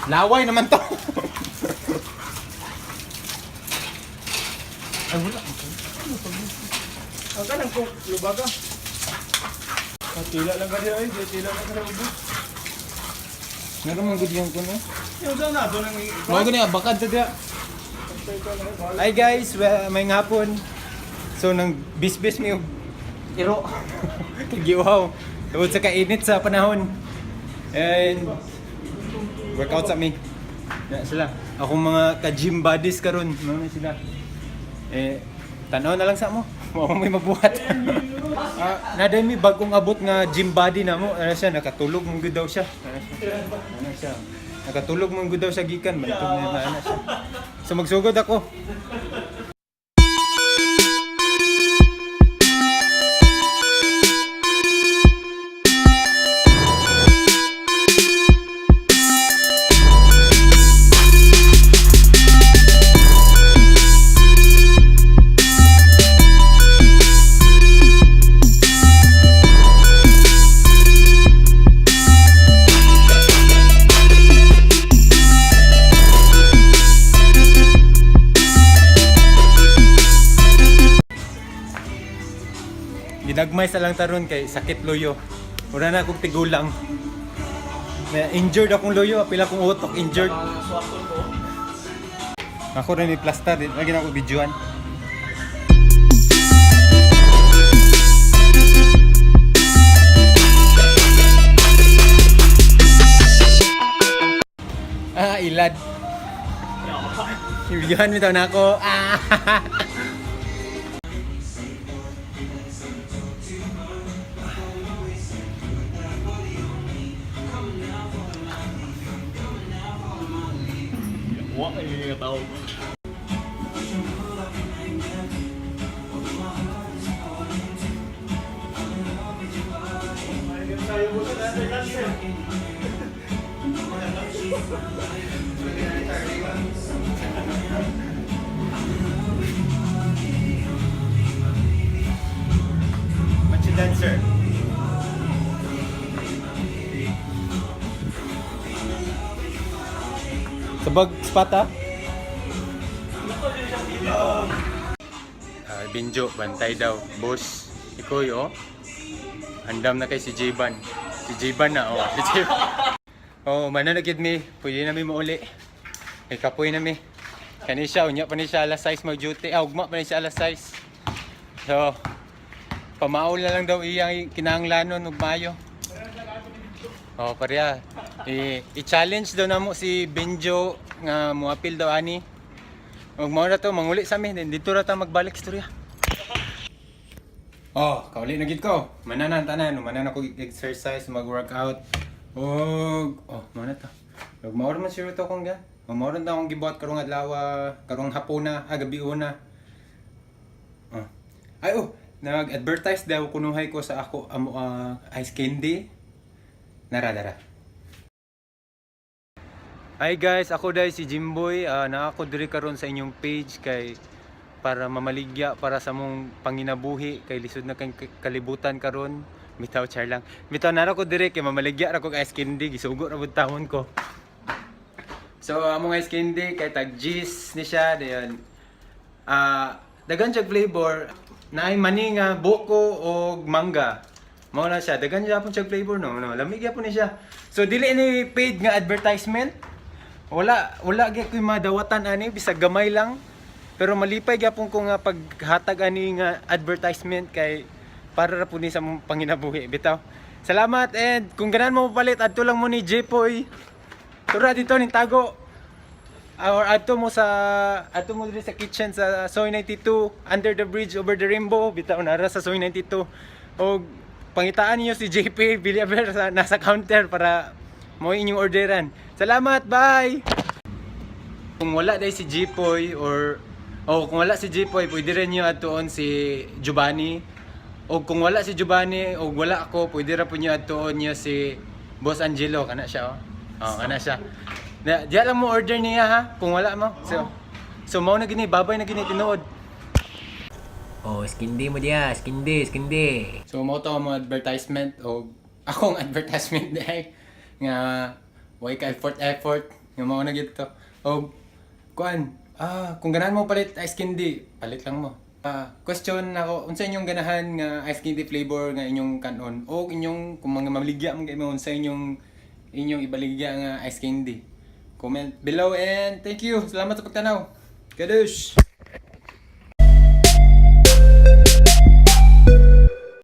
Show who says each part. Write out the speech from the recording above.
Speaker 1: Laway naman to. Ay, wala.
Speaker 2: Ang kanang kung lubaga. Tila lang ka ay, tila lang ka ubos.
Speaker 1: Meron mong good yung kuno.
Speaker 2: Yung saan na, doon ang
Speaker 1: Mga ganyan, bakad ta diya. Hi guys, well, may ngapon. So nang bisbis mi og iro. Kagiuhaw. Tungod sa kainit sa panahon. And workout sa mi. Na sila. Akong mga ka-gym buddies karon, mga sila. Eh tanaw na lang sa mo. Wa mo may mabuhat. Ah, naday mi bagong abot nga gym buddy na mo. Ano siya, nakatulog mong gud daw siya. Ano siya? Ano siya? Nakatulog mong gud daw siya gikan, bantog na na ano siya. So magsugod ako. Ginagmay sa lang taron kay sakit loyo. Wala na akong tigulang. Na injured akong loyo, apil akong utok injured. Ako rin ni plaster, di lagi na ako videoan. Ah, ilad. Videohan mo na ako. Ah.
Speaker 2: Wa ay tao.
Speaker 1: Macho dancer. Sabag spot ah? Ah, Binjo, bantay daw. Boss, ikaw oh. Andam na kay si J-Ban. Si J-Ban na, oh. Si J-Ban. Oh, mananagid mi. Pwede na mi mauli. May kapoy na mi. Kani siya, unya pa ni siya alas 6 mag-duty. Ah, ugma pa ni siya alas 6. So, pamaol na lang daw iyang kinahanglanon ug maayo. Oh, pareha. I-challenge daw namo si Benjo nga moapil daw ani. Ug mao na to manguli sa amin dito ra ta magbalik istorya. Oh, kauli na gid ko. Mananan tanan, manan ako exercise, mag-workout. Og oh, mao na to. Ug mao ra man siguro to kung ga. Mao ra na akong gibuhat karong adlaw, karong hapona, ah, gabi una. Oh. Ay oh, nag-advertise daw kunuhay ko sa ako amo ice candy. Nara dara. Hi guys, ako dahil si Jimboy. Ah, naa ako diri karon sa inyong page kay para mamaligya para sa mong panginabuhi kay lisod na kay kalibutan karon. Bitaw char lang. Bitaw nara ko diri kay mamaligya ra ko og ice candy gisugo ra pud tawon ko. So among ice candy kay tag G's ni siya dayon. Ah, daghan siya flavor naay mani nga buko og mangga. Mao na siya, daghan siya pud siya flavor no, no. Lamig gyapon ni siya. So dili ni paid nga advertisement. Wala wala gyud ko'y madawatan ani bisag gamay lang. Pero malipay gyapon ko nga paghatag ani nga advertisement kay para ra pud ni sa mong panginabuhi bitaw. Salamat and kung ganahan mo palit adto lang mo ni Jepoy. Tura dito ning tago. Or adto mo diri sa kitchen sa Soy 92 under the bridge over the rainbow bitaw nara sa Soy 92. Og pangitaan niyo si JP Villaver sa nasa counter para mo inyong orderan. Salamat, bye. Kung wala dai si Jipoy or o kung wala si Jipoy, pwede rin niyo adtuon si Giovanni. O kung wala si Giovanni o wala ako, pwede ra po niyo adtuon niyo si Boss Angelo kana siya oh. Oh, kana siya. Na, diya lang mo order niya ha kung wala mo. So, so mao na gini, babay na gini tinuod.
Speaker 3: Oh, skindi mo diya, skindi, skindi.
Speaker 1: So mao to ang mga advertisement o akong advertisement dahil nga way ka effort effort. Nga mao na gyud to. Og kuan, kung ganahan mo palit ice candy, palit lang mo. Question nako, unsa inyong ganahan nga ice candy flavor nga inyong kanon? O inyong kung mga mamaligya man kay mo, unsa inyong inyong ibaligya nga ice candy? Comment below and thank you. Salamat sa pagtanaw. Kadush!